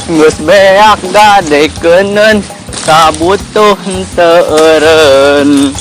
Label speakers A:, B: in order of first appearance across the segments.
A: Geus beak gadekeunun kabutuh henteu eureun.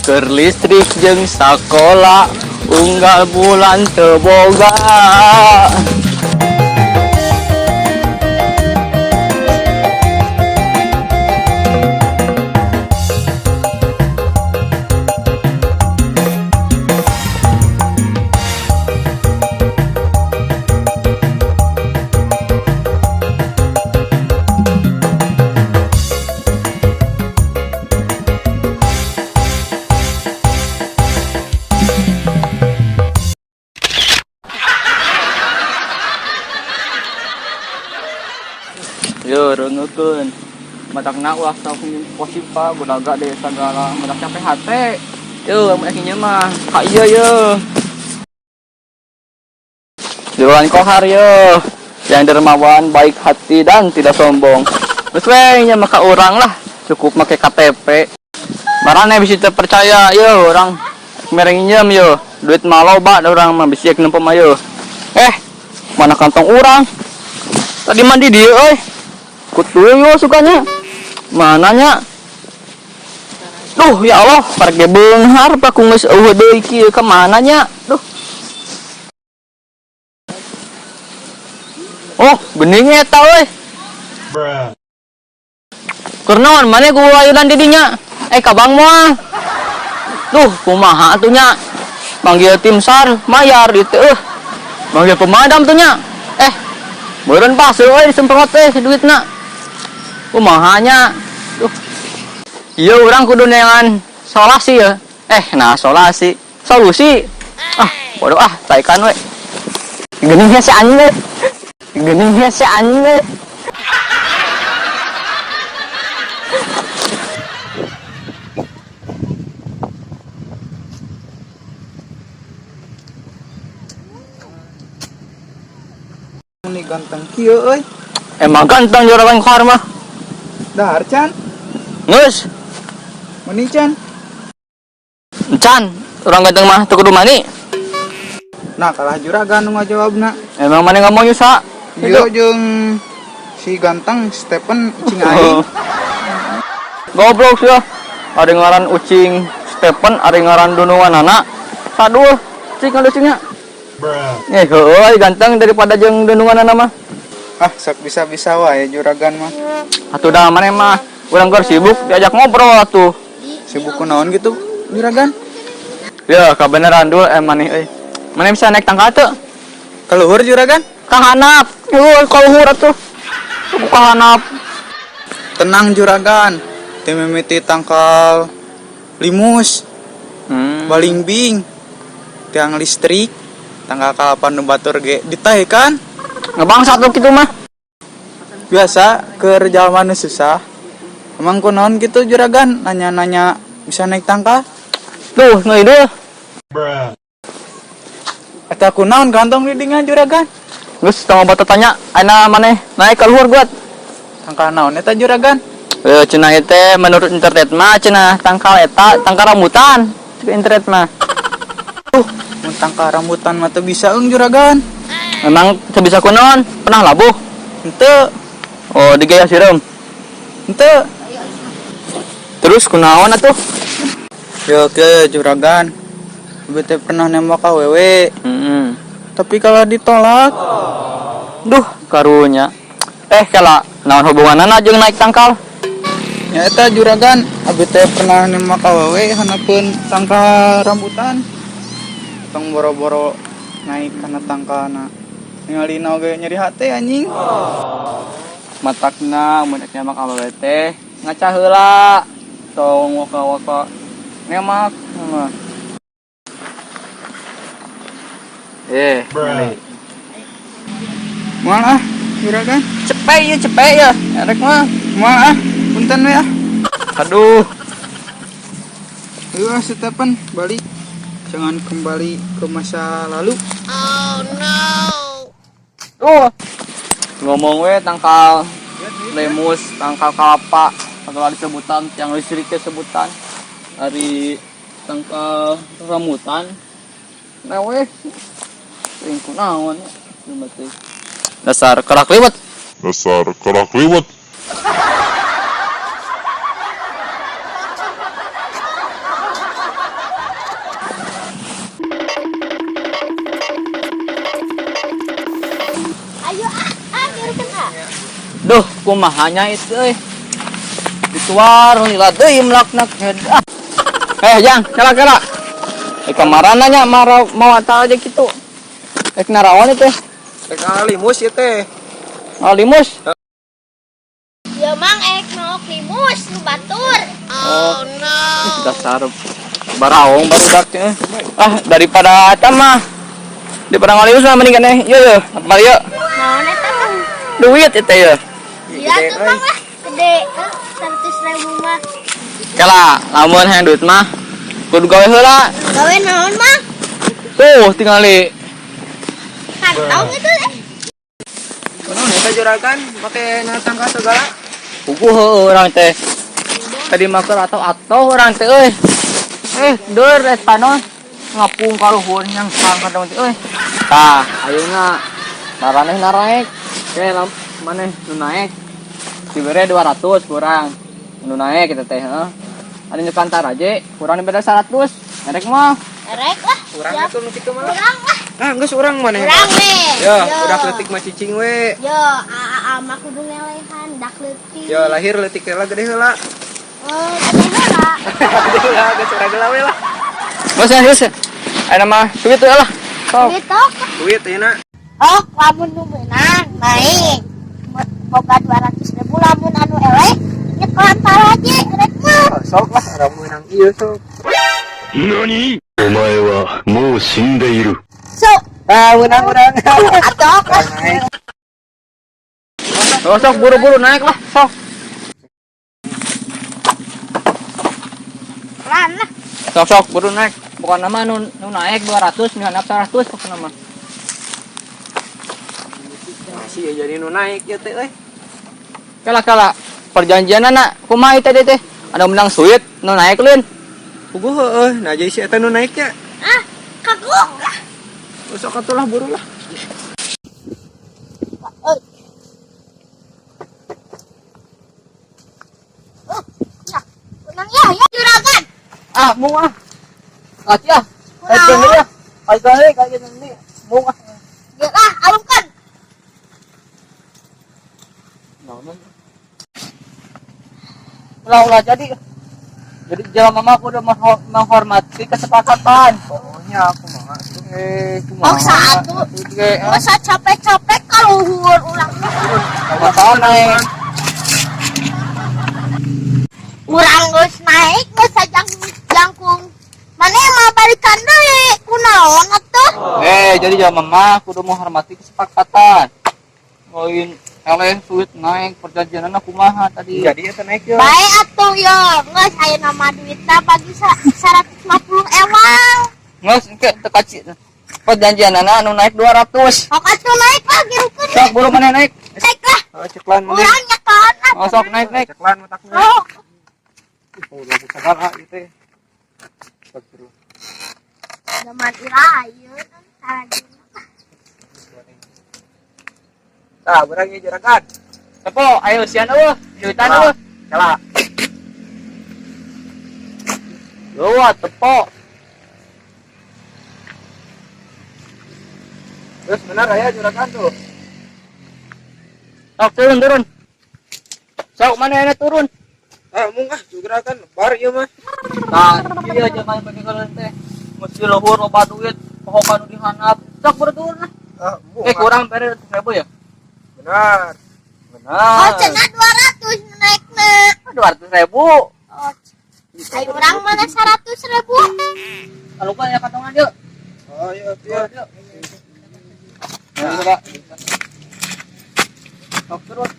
A: Keur listrik jeung sakola unggal bulan teu boga. Yo, reungekeun. Matakna ulah sok posipa budaga deh sagala matak capek hate. Yo, mun ieu mah ka ieu ye. Jualan kohar yo. Yang dermawan, baik hati dan tidak sombong. Geus we nya maka urang lah, cukup make KTP. Marane bisa terpercaya yo urang mere nginjem yo. Duit mah loba da urang mah bisi nempo mah yo. Eh, mana kantong urang? Tadi mandi dia euy. Kutu yo sukanya. Mananya? Duh, ya Allah, parek ge beunghar pak ku geus eueuh deui kieu ka mana nya? Duh. Oh, geuning eta euy. Keur naon maneh ku ayunan di dinya? Eh, ka bank moal. Duh, kumaha atuh nya? Panggil tim SAR, mayar dieu teh eueuh. Panggil pemadam tuh nya. Eh, meureun pase euy disemprot teh duitna. Kumaha nya? Duh. Ieu urang kudu neangan solasi ya. Eh, nah solasi. Solusi. Ah, bodoh ah, taikan we. Geuning si anjing we. Geuning si anjing we.
B: Ini ganteng kieu euy.
A: Emang ganteng juragan kohar mah.
B: Dahar can.
A: Geus,
B: Meni can.
A: can. Urang ganteng mah teu kudu mani.
B: Nah, kalah juragan nu ngajawabna.
A: Emang mana ngomong nyusa?
B: Ieu jeung si ganteng Stephen ucing aing.
A: Goblok sih. Ada ngaran ucing Stephen, ada ngaran dununganana. Saduh, cing ada. Eh, heueuy ganteng daripada jeung dununganana mah.
B: Ah, sok bisa-bisa wae juragan mah.
A: Atuh dah maneh mah urang keur sibuk diajak ngobrol atuh.
B: Sibuk kunaon gitu juragan?
A: Ya, kabeneran dul maneh euy. Maneh bisa naik tangga teu?
B: Ka luhur juragan?
A: Ka handap. Euy, ka luhur atuh. Tuh ka handap.
B: Tenang juragan. Teu mimiti tangkal limus, balingbing, tiang listrik, tangkal kalapa nu batur ge ditaekan.
A: Ngebangsat lu kitu mah.
B: Biasa keur jalma nu susah. Emang kunaon gitu juragan nanya-nanya bisa naik tangkal?
A: Tuh, ngeuy.
B: Eta kunaon gantong di dingan juragan?
A: Geus tong obat tanya, ayeuna maneh naik ka luhur buat.
B: Tangkal naon eta juragan?
A: Eh, cenah ieu teh menurut internet mah cenah tangkal eta tangkal rambutan. Cek internet mah.
B: Tuh, mun tangkal rambutan mah teu bisa eung juragan.
A: Memang teu bisa kunaon? Pernah labuh?
B: Henteu,
A: Oh, digaya sireum.
B: henteu.
A: Terus kunaon atuh?
B: Ya oke juragan. Abi teh pernah nembak awewe,
A: Heeh.
B: tapi kalau ditolak,
A: Duh, karunya. Eh, kala naon hubunganna jeung naik tangkal?
B: ya eta juragan, abi teh pernah nembak awewe haneupeun tangkal rambutan. Tong boro-boro naik kana tangkalna. Ningalina oge nyeri hate anjing.
A: Matakna mun rek nembak awewe teh ngaca heula. Tong waka-waka nembak mah. Eh, nyali.
B: Moal ah, juragan.
A: Cepet ya, cepet ya. Erek mah.
B: Moal ah, punten we ah.
A: Aduh.
B: Ayo ah, Stephen, balik. Jangan kembali ke masa lalu.
A: Tuh. Ngomong we tangkal lemus, tangkal kalapa, atau ada sebutan tiang listrik sebutan. Ari tangkal rambutan. Nah we. Sering kunaon. Dasar kerak liwet.
C: Dasar kerak liwet.
D: Ayo ah, ah, biarkan ah.
A: Duh, kumaha nya itu euy. Dituar lila deui melaknak head. Ah. Eh, Jang, kala kala. Eh, kamarana nya mara mau aja gitu. Rek naraon itu?
E: Rek ngalimus ieu teh.
A: Ngalimus.
D: Ya mang ek mau limus nu batur.
A: Oh, no. Dasar baraong barudak teh. Ah, daripada eta mah. Daripada ngalimus mah mendingan eh. Ieu yeuh, apa ieu?
D: Naon eta mah?
A: Duit itu ya.
D: Iya tuh mang lah, gede. 100 ribu mah.
A: Kala, lamun hayang duit mah kudu gawe heula.
D: Gawe naon mang?
A: Tuh, tingali.
D: Kantong itu eh.
E: Kunaon eta juragan make na tangka segala?
A: Puguh heueuh urang teh. Tadi mah keur atau urang teh euy. Eh, deur eta non ngapung ka luhur nyangsang ka teh euy. Tah, ayeuna maraneh naraek. Oke, lam maneh nu naek. Dibere 200 kurang. Nu naek kita teh heuh. Ada nyekan taraje, kurang dibere 100. Ngerek mah.
D: Erek lah.
E: Urang
D: Siap.
E: atuh nu kitu mah.
D: Urang lah.
E: Ah, geus urang maneh.
D: Urang nih.
E: Yo, udah leutik mah cicing we.
D: Yo, a a mah kudu ngelehan dak leutik.
E: Yo, lahir leutik heula gede heula.
D: Oh, gede heula.
E: Gede heula geus urang heula we lah.
A: Geus ya, geus. Ayeuna mah duit we lah. Sok.
D: Duit tok.
E: Duit ayeuna.
D: Oh, lamun nu meunang naik. Boga 200 ribu lamun anu eleh nyekelan taraje rek mah.
E: Oh, sok lah urang meunang ieu sok.
F: お前はもう死んでいる。
D: Sok,
E: Ah, meunang urang.
D: atuh lah.
E: Naik.
A: Oh, sok buru-buru naik lah, sok.
D: Pelan lah.
A: Sok sok buru naik. Bukan nama nu, nu naik 200, nu handap 100 pokokna mah.
E: Masih ya jadi nu naik ieu teh euy.
A: Kala kala perjanjian anak kumaha ieu tadi teh? Ada menang suit, nu naik lin.
E: Puguh heueuh, nah jadi si eta nu naiknya.
D: Ah, kagok lah.
E: Oh, sok atuh lah buru lah.
D: Oi. Oh, ya. Menang ya, ya juragan.
A: Ah, mung ah. Laki ah.
D: Kunaon?
A: Ayo ya. Ayo deui, kayak nanti. Mung ah.
D: Ya lah, alungkeun.
A: Naon? Ulah ulah jadi. Jadi jalan mama aku udah menghormati kesepakatan.
E: Pokoknya aku mah atuh.
A: Eh, kumaha?
D: Oh, satu.
A: Oke, ah.
D: Masa capek-capek kaluhur urang mah.
A: Sama naik.
D: Urang geus naik geus sajang jangkung. Mana mah balikan deui? Kunaon atuh?
A: Eh, jadi jalan mama kudu menghormati kesepakatan. Lain eleh suit naik perjanjian kumaha tadi.
E: Jadi eta naik yo.
D: Bae atuh yo, geus aya nama duitna bagi 150 ewang.
A: Nges, engke teu kaci. Perjanjian anu naik 200.
D: Sok atuh naik lah girukeun.
A: Sok buru mana naik?
D: Naik lah.
E: Oh, ceklan maneh.
D: Urang nyekelan lah.
A: Oh, sok naik naik.
E: Ceklan matakna.
D: Oh,
E: Oh, udah segala ieu teh. Astagfirullah.
D: zaman ira ayeuna sarajina.
E: Tah, urang ieu juragan.
A: Tepo, ayo sian eueuh, duitan eueuh.
E: Kala.
A: Leuwat tepo.
E: Terus benar aya juragan tuh.
A: Sok turun turun. Sok mana enak turun.
E: Ah, mung ah juragan lebar ieu mah.
A: Nah, iya jangan pakai kalau teh. Mesti luhur loba duit, pokoknya nu dihandap. Sok buru turun lah.
E: Ah, mung.
A: Eh, kurang bere 100 ribu ya?
E: Benar.
A: Benar.
D: Oh, cenah 200 nu naikna.
A: 200 ribu.
D: Oh, ayo urang mana 100 ribu.
A: Kalau kan ya kantongan yuk.
E: Oh, iya, iya.
A: Yuk. Nah, coba. Sok turun.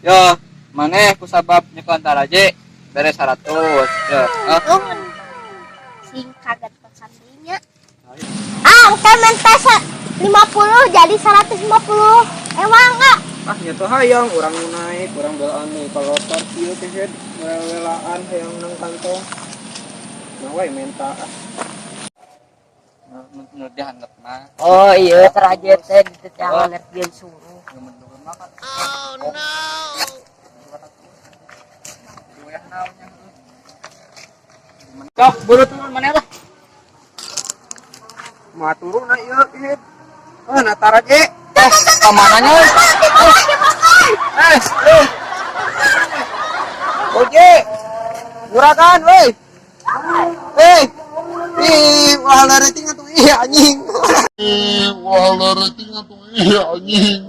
A: Yo, maneh ku sabab nyekelan taraje bere 100. Yo, ah.
D: Untung sing kaget pesan nya. Ah, engke minta 50 jadi 150 ewang ah.
E: Ah, nya tuh hayang urang nu naik, urang belaan nih kalau tar ieu teh head welaan hayang nang kantong. Nah, we menta ah.
A: Nu dihandap mah.
G: Oh iya, terakhir teh di jangan nerbian suruh.
A: Nu
B: Oh no. Sok, buru turun mana lah.
E: Mah turun na ieu kehed. Ah, natara ge.
A: Eh, kamananya euy?
E: Eh, eh. Oje. Juragan, woi. Eh. Ih, wah rating atuh ih anjing.
C: Ih, wah rating atuh ih anjing.